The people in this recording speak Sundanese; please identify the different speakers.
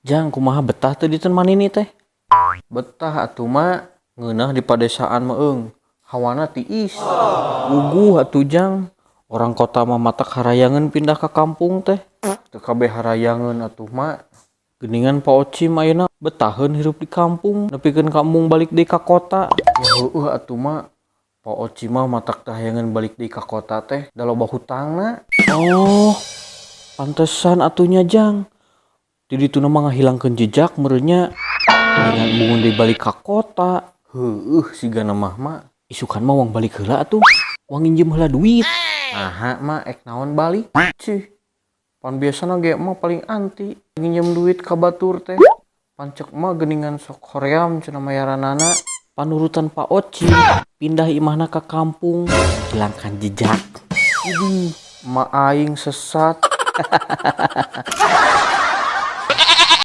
Speaker 1: Jang, kumaha, betah teu di manini teh? Betah atuh, Mak. Ngeunah di padesaan mah eung. Hawana tiis. Puguh atuh, Jang. Orang kota mah matak harayangeun pindah ka kampung teh. Teu kabeh harayangeun atuh, Mak. Geuningan Pa Ocim ayeuna betaheun hirup di kampung, nepikeun ka embung balik deui ka kota. Ya heueuh atuh, Mak. Pa Ocim mah matak teu hayangeun balik deui ka kota teh, da loba hutangna. Oh, pantesan atuh nya, Jang. Di dituna mah ngahilangkeun jejak meureun nya. Dengan embungeun deui balik ka kota. Heueuh sigana mah, Mak. Isukan mah wang balik heula atuh. Wang nginjem heula duit. Naha, Mak, ek naon balik? Cih. Pan biasana ge emak paling anti nginjem duit ka batur teh. Pan cek emak geuningan sok hoream cenah mayaranana. Panurutan Pak Ocim, pindah imahna ka kampung, hilangkan jejak. Idih, emak aing sesat.